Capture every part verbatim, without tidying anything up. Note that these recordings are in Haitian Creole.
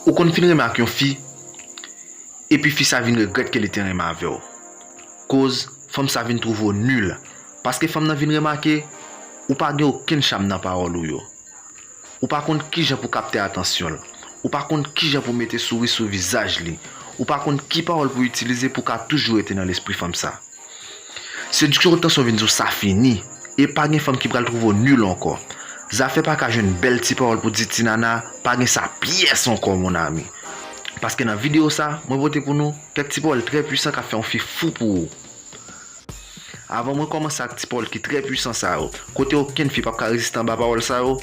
Ou konn fin renmen ak yon fi, epi fi sa vin regrèt ke li te renmen avè w. Koz fanm sa vin twouve w nil. Paske fanm nan vin remake, ou pa gen okenn cham nan pawòl ou yo. Ou pa konn kijan pou kapte atansyon l. Ou pa konn kijan pou mete souri sou vizaj li. Ou pa konn ki pawòl pou itilize pou ka toujou rete nan lespri fanm sa. Sediksyon otansyon vin di w sa fini. E pa gen fanm ki pral twouve w nil ankò. Zafè pa ka jwenn bèl ti pawòl pou di ti nana, pa gen sa pyès ankò, mon ami. Paske nan videyo sa, mwen pote pou nou kèk ti pawòl trè pwisan k ap fè yon fi fou pou ou. Avan mwen kòmanse ak ti pawòl ki trè pwisan sa yo, kote okenn fi p ap ka reziste anba pawòl sa yo,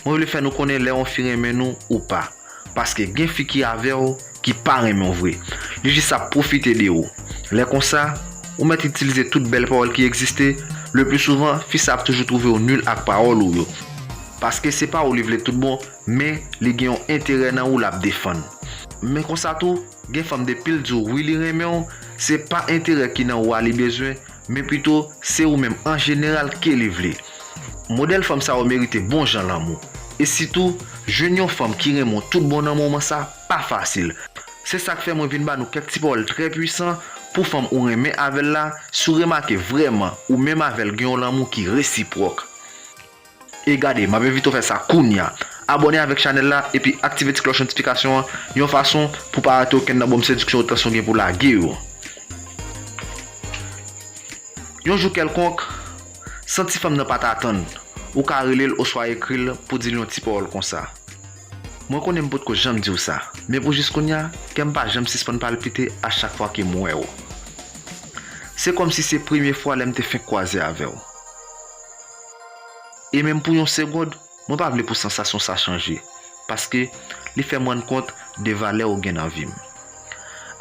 mwen vle fè nou konnen lè yon fi renmen nou ou pa. Paske gen fi ki avè w ki pa renmen w vre. Li jis ap pwofite de ou. Lè konsa, ou mèt itilize tout bèl pawòl ki egziste, le pli souvan, fi sa ap toujou twouve w nil ak pawòl ou yo. Paske se pa ou li vle tout bon, men li gen yon enterè nan ou l ap defann. Men konsa tou, gen fanm depi l di w wi li renmen w, se pa enterè ki nan ou a li bezwen, men pito se ou menm an jeneral ke li vle. Modèl fanm sa yo merite bon jan lanmou. E sitou, jwenn yon fanm ki renmen w tout bon nan moman sa pa fasil. Se sa k fè mwen vin ba nou kèk ti pawòl trè pwisan pou fanm ou renmen avè l la, si w remake vrèman ou menm avè l gen yon lanmou ki resipwòk. E gade, m ap envite w fè sa kounya. Abòne avèk chanèl la epi aktive ti klòch notifikasyon an yon fason pou w pa rate okenn nan bonm sediksyon otansyon gen pou lage yo. Yon jou kèlkonk, san ti fanm nan pa t atann, ou ka rele l oswa ekri l pou di l yon ti pawòl konsa. Mwen konnen m potko janm di w sa, men pou jis kounya, kè m pa janm sispann palpite a chak fwa ke m wè w. Se kòmsi se premye fwa lè m te fenk kwaze avè w. E menm pou yon segonn, mwen pa vle pou sansasyon sa chanje, paske li fè m rann kont de valè ou gen nan vi m.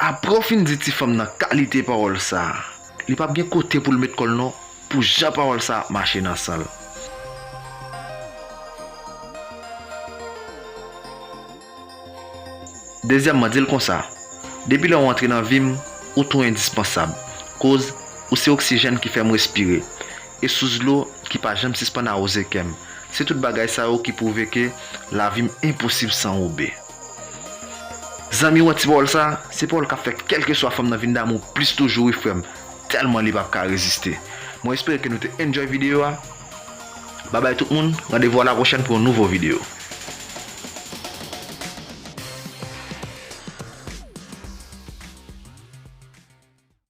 Apre w fin di ti fanm nan kalite pawòl sa a, li p ap gen kote pou l met kò l non, pou jan pawòl sa ap mache nan san l. Dezyèmman, di l konsa, depi lè w antre nan vi m, ou tou endispansab, koz ou se oksijèn ki fè m respire, e sous dlo ki pa janm sispann awoze kè m. Se tout bagay sa yo ki pwouve ke lavi m enposib san ou, be. Zanmi, w wè ti pawòl sa, se pawòl k ap fè kèlkeswa fanm nan vin damou plis toujou wi frè m, tèlman li p ap ka reziste. Mwen espere ke nou te enjoy videyo a. Babay tout moun, randevou a la pwochèn pou yon nouvo videyo.